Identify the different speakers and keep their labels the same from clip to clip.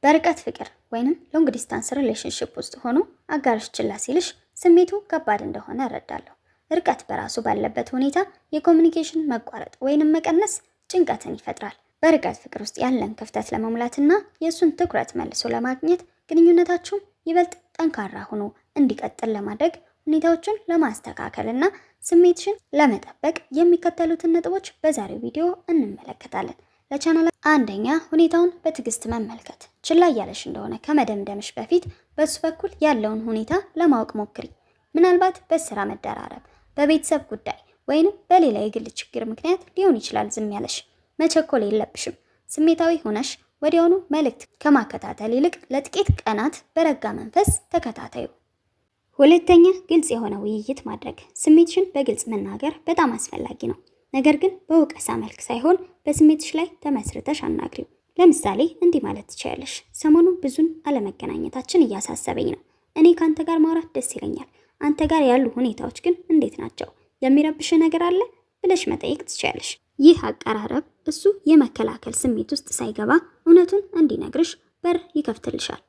Speaker 1: በርቀት ፍቅር ወይንም long distance relationship ውስጥ ሆኖ አጋርሽ ችላ ሲልሽ ስሜቱ ከባድ እንደሆነ እረዳለሁ። ርቀት በራሱ ባለበት ሁኔታ የ communication መቋረጥ ወይንም መቀነስ ጭንቀትን ይፈጥራል። በርቀት ፍቅር ውስጥ ያለን ክፍተት ለመሙላትና የእሱን ትኩረት መልሶ ለማግኘት፣ ግንኙነታችሁም ይበልጥ ጠንካራ ሆኖ እንዲቀጥል ለማድረግ፣ ሁኔታዎችን ለማስተካከል እና ስሜትሽን ለመጠበቅ የሚከተሉትን ነጥቦች በዛሬው ቪዲዮ እንመለከታለን። ለቻናል አንደኛ፣ ሁኔታውን በትዕግስት መመልከት። ችላ እያለሽ እንደሆነ ከመደምደምሽ በፊት በሱ በኩል ያለውን ሁኔታ ለማወቅ ሞክሪ። ምናልባት በስራ መደራረብ፣ በቤተሰብ ጉዳይ ወይንም በሌላ የግል ችግር ምክንያት ሊሆን ይችላል ዝም ያለሽ። መቸኮል የለብሽም። ስሜታዊ ሆነሽ ወዲያውኑ መልእክት ከማከታተል ይልቅ ለጥቂት ቀናት በረጋ መንፈስ ተከታተዩ። ሁለተኛ፣ ግልጽ የሆነ ውይይት ማድረግ። ስሜትሽን በግልጽ መናገር በጣም አስፈላጊ ነው። ነገር ግን በወቀሳ መልክ ሳይሆን በስሜትሽ ላይ ተመስርተሽ አናግሪው። ለምሳሌ እንዲህ ማለት ትችያለሽ። ሰሞኑን ብዙን አለመገናኘታችን እያሳሰበኝ ነው። እኔ ከአንተ ጋር ማውራት ደስ ይለኛል። አንተ ጋር ያሉ ሁኔታዎች ግን እንዴት ናቸው? የሚረብሽ ነገር አለ? ብለሽ መጠየቅ ትችያለሽ። ይህ አቀራረብ እሱ የመከላከል ስሜት ውስጥ ሳይገባ እውነቱን እንዲነግርሽ በር ይከፍትልሻል።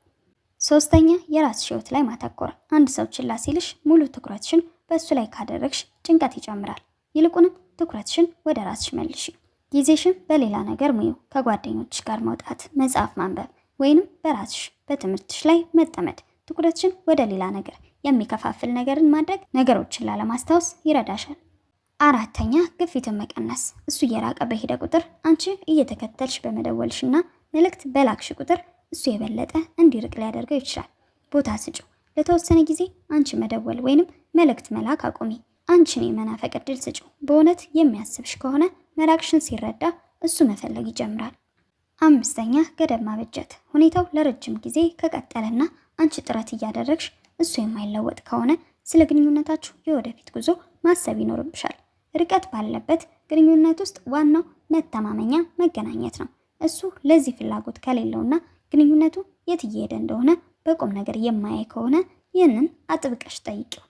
Speaker 1: ሶስተኛ፣ የራስሽ ህይወት ላይ ማተኮር። አንድ ሰው ችላ ሲልሽ ሙሉ ትኩረትሽን በእሱ ላይ ካደረግሽ ጭንቀት ይጨምራል። ይልቁንም ትኩረትሽን ወደ ራስሽ መልሺ። ጊዜሽን በሌላ ነገር ሙዪ። ከጓደኞችሽ ጋር መውጣት፣ መጽሐፍ ማንበብ ወይንም በራስሽ በትምህርትሽ ላይ መጠመድ። ትኩረትሽን ወደ ሌላ ነገር የሚከፋፍል ነገርን ማድረግ ነገሮችን ላለማስታወስ ይረዳሻል። አራተኛ፣ ግፊትን መቀነስ። እሱ እየራቀ በሄደ ቁጥር አንቺ እየተከተልሽ በመደወልሽና መልእክት በላክሽ ቁጥር እሱ የበለጠ እንዲርቅ ሊያደርገው ይችላል። ቦታ ስጪው። ለተወሰነ ጊዜ አንቺ መደወል ወይንም መልእክት መላክ አቁሚ። አንቺን የመናፈቅ እድል ስጪው። በእውነት የሚያስብሽ ከሆነ መራቅሽን ሲረዳ እሱ መፈለግ ይጀምራል። አምስተኛ፣ ገደብ ማበጀት። ሁኔታው ለረጅም ጊዜ ከቀጠለና አንቺ ጥረት እያደረግሽ እሱ የማይለወጥ ከሆነ ስለ ግንኙነታችሁ የወደፊት ጉዞ ማሰብ ይኖርብሻል። ርቀት ባለበት ግንኙነት ውስጥ ዋናው መተማመኛ መገናኘት ነው። እሱ ለዚህ ፍላጎት ከሌለውና ግንኙነቱ የት እየሄደ እንደሆነ በቁም ነገር የማያይ ከሆነ ይህንን አጥብቀሽ ጠይቂው።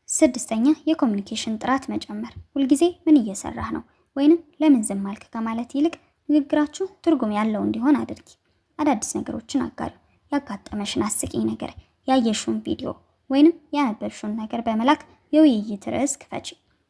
Speaker 1: ስድስተኛ፣ የ communication ጥራት መጨመር። ሁልጊዜ ምን እየሰራህ ነው ወይንም ለምን ዝም አልክ ከማለት ይልቅ ንግግራችሁ ትርጉም ያለው እንዲሆን አድርጊ። አዳዲስ ነገሮችን አጋሪው። ያጋጠመሽን አስቂኝ ነገር፣ ያየሽውን ቪዲዮ ወይንም ያነበብሽውን ነገር በመላክ የውይይት ርዕስ ክፈቺ።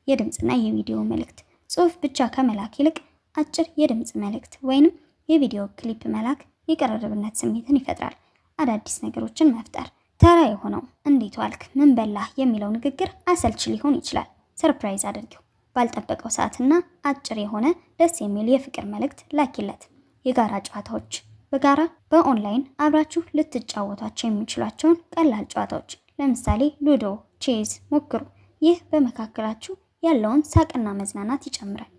Speaker 1: የድምፅና የቪዲዮ መልእክት፣ ጽሑፍ ብቻ ከመላክ ይልቅ አጭር የድምፅ መልእክት ወይንም የቪዲዮ ክሊፕ መላክ የቅርርብነት ስሜትን ይፈጥራል። አዳዲስ ነገሮችን መፍጠር። ተራ የሆነው እንዴት ዋልክ፣ ምን በላህ የሚለው ንግግር አሰልቺ ሊሆን ይችላል። Surprise አድርጊው። ባልጠበቀው ሰዓትና አጭር የሆነ ደስ የሚል የፍቅር መልእክት ላኪለት። የጋራ ጨዋታዎች፣ በጋራ በኦንላይን አብራችሁ ልትጫወቷቸው የሚችሏቸውን ቀላል ጨዋታዎች ለምሳሌ ሉዶ፣ ቼዝ ሞክሩ። ይህ በመካከላችሁ ያለውን ሳቅና መዝናናት ይጨምራል።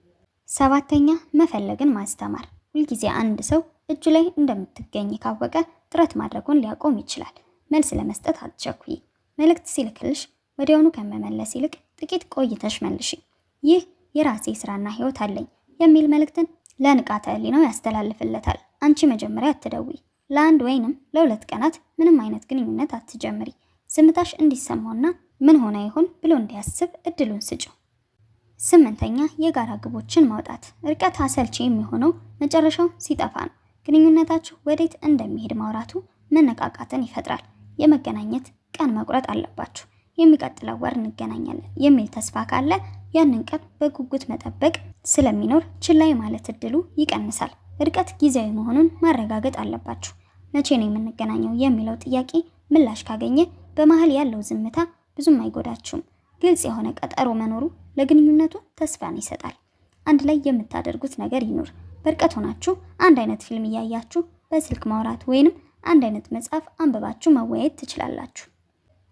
Speaker 1: ሰባተኛ፣ መፈለግን ማስተማር። ሁልጊዜ አንድ ሰው እጁ ላይ እንደምትገኝ ካወቀ ጥረት ማድረጉን ሊያቆም ይችላል። መልስ ለመስጠት አትቸኩይ። መልእክት ሲልክልሽ ወዲያውኑ ከመመለስ ይልቅ ጥቂት ቆይተሽ መልሺ። ይህ የራሴ ስራና ህይወት አለኝ የሚል መልእክትን ለንቃተ ህሊናው ያስተላልፍለታል። አንቺ መጀመሪያ አትደውይ። ለ1 ወይንም ለ2 ቀናት ምንም አይነት ግንኙነት አትጀምሪ። ዝምታሽ እንዲሰማውና ምን ሆነ ይሆን ብሎ እንዲያስብ እድሉን ስጪው። ስምንተኛ፣ የጋራ ግቦችን ማውጣት። ርቀት አሰልቺ የሚሆነው መጨረሻው ሲጠፋ ነው። ግንኙነታችሁ ወዴት እንደሚሄድ ማውራቱ መነቃቃትን ይፈጥራል። የመገናኘት ቀን መቁረጥ አለባችሁ። የሚቀጥለው ወር እንገናኛለን የሚል ተስፋ ካለ ያንን ቀን በጉጉት መጠበቅ ስለሚኖር ችላ የማለት እድሉ ይቀንሳል። ርቀት ጊዜያዊ መሆኑን ማረጋገጥ አለባችሁ። መቼ ነው የምንገናኘው የሚለው ጥያቄ ምላሽ ካገኘ በመሀል ያለው ዝምታ ብዙም አይጎዳችሁም። ግልጽ የሆነ ቀጠሮ መኖሩ ለግንኙነቱ ተስፋን ይሰጣል። አንድ ላይ የምታደርጉት ነገር ይኑር። በርቀት ሆናችሁ አንድ አይነት ፊልም እያያችሁ በስልክ ማውራት ወይንም አንድ አይነት መጽሐፍ አንብባችሁ መወያየት ትችላላችሁ።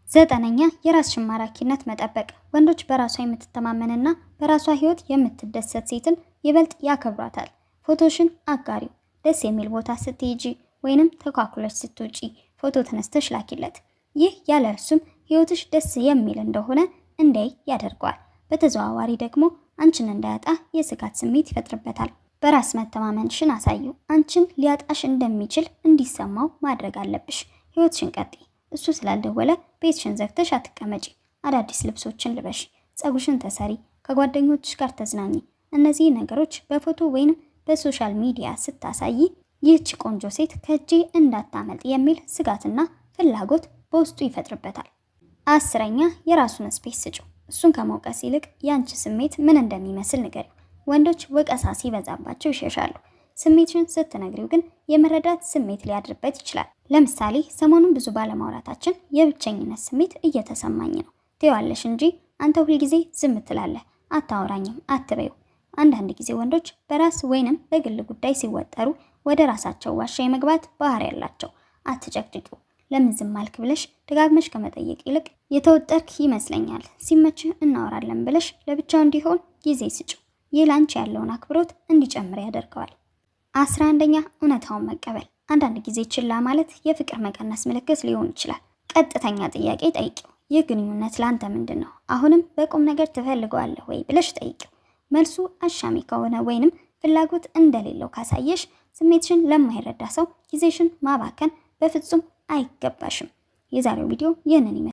Speaker 1: ዘጠነኛ፣ የራስሽን ማራኪነት መጠበቅ። ወንዶች በራሷ የምትተማመንና በራሷ ሕይወት የምትደሰት ሴትን ይበልጥ ያከብሯታል። ፎቶሽን አጋሪው። ደስ የሚል ቦታ ስትሄጂ ወይንም ተኳኩለሽ ስትወጪ ፎቶ ተነስተሽ ላኪለት። ይህ ያለ እርሱም ሕይወትሽ ደስ የሚል እንደሆነ እንዲያይ ያደርገዋል። በተዘዋዋሪ ደግሞ አንቺን እንዳያጣ የስጋት ስሜት ይፈጥርበታል። በራስ መተማመንሽን አሳዪው። አንቺን ሊያጣሽ እንደሚችል እንዲሰማው ማድረግ አለብሽ። ህይወትሽን ቀጥይ። እሱ ስላልደወለ ቤትሽን ዘግተሽ አትቀመጪ። አዳዲስ ልብሶችን ልበሽ፣ ፀጉርሽን ተሰሪ፣ ከጓደኞችሽ ጋር ተዝናኚ። እነዚህ ነገሮች በፎቶ ወይንም በ social media ስታሳይ ይህች ቆንጆ ሴት ከእጄ እንዳታመልጥ የሚል ስጋትና ፍላጎት በውስጡ ይፈጥርበታል። 10ኛ፣ የራሱን space ስጪው። እሱን ከመውቀስ ይልቅ ያንቺ ስሜት ምን እንደሚመስል ንገሪው። ወንዶች ወቀሳ ሲበዛባቸው ይሸሻሉ። ስሜትሽን ስትነግሪው ግን የመረዳት ስሜት ሊያድርበት ይችላል። ለምሳሌ ሰሞኑን ብዙ ባለማውራታችን የብቸኝነት ስሜት እየተሰማኝ ነው ትይዋለሽ እንጂ አንተ ሁልጊዜ ዝም ትላለህ፣ አታወራኝም አትበይው። አንዳንድ ጊዜ ወንዶች በራስ ወይንም በግል ጉዳይ ሲወጠሩ ወደ ራሳቸው ዋሻ የመግባት ባህሪ ያላቸው። አትጨቅጭቂው። ለምን ዝም አልክ ብለሽ ደጋግመሽ ከመጠየቅ ይልቅ የተወጠርክ ይመስለኛል፣ ሲመችህ እናወራለን ብለሽ ለብቻው እንዲሆን ጊዜ ስጪው። ይህ ላንቺ ያለውን አክብሮት እንዲጨምር ያደርገዋል። 11ኛ፣ እውነታውን መቀበል። አንዳንድ ጊዜ ችላ ማለት የፍቅር መቀነስ ምልክት ሊሆን ይችላል። ቀጥተኛ ጥያቄ ጠይቂው። ይህ ግንኙነት ለአንተ ምንድን ነው? አሁንም በቁም ነገር ትፈልገዋለህ ወይ ብለሽ ጠይቂው። መልሱ አሻሚ ከሆነ ወይንም ፍላጎት እንደሌለው ካሳየሽ ስሜትሽን ለማይረዳ ሰው ጊዜሽን ማባከን በፍጹም አይገባሽም። የዛሬው ቪዲዮ ይህንን ይመስላል።